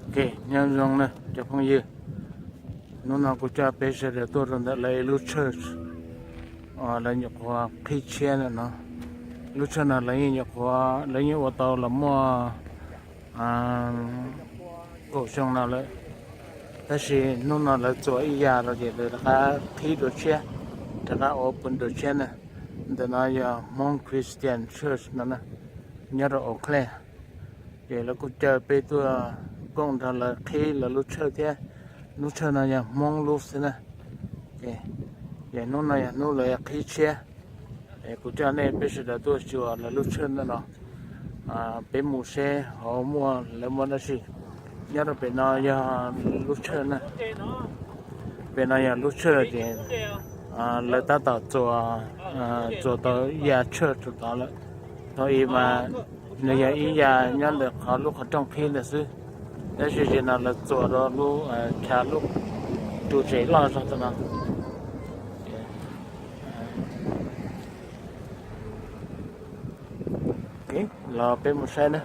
Ok, nyob zoo na cov phooj ywg, hnub no kuv coj peb sawv daws tuaj rau ntawm lawv ib lub church, lawv nyuam qhuav qhib tshiab ntawm no. Lub church no lawv yeej nyuam qhuav, lawv yeej ua tau los muaj kaum xyoo no lawm, tab sis hnub no lawv txuas ib yam rau ces lawv rov qab qhib dua tshiab, rov qab open dua tshiab na. Ntawm no yog Hmoob Christian Church no na, nyob rau Eau Claire. Ces lawv kuj caw peb tuaj koom nrog lawv qhib lawv lub church thiab. Lub church no yog Hmoob lub xwb na. Ces hnub no yog hnub lawv qhib tshiab. Es kuv coj nej peb sawv daws tuaj xyuas lawv lub church ntawm no. Peb mus seb hauv muaj, lawv muaj dab tsi. Nyob rau pem no yog lub church na. Pem no yog lub church ces lawv tab tom txuas, txuas tau ib yam church rau tod lawm. Thaum ub mas nws yog ib yam nyob ntawm qhov lub qhov rooj qhib ntawd xwb, tab sis tam sim no lawv txuas rau lub, chav lub, tus tsev loj zog tam no. Los peb mus saib na.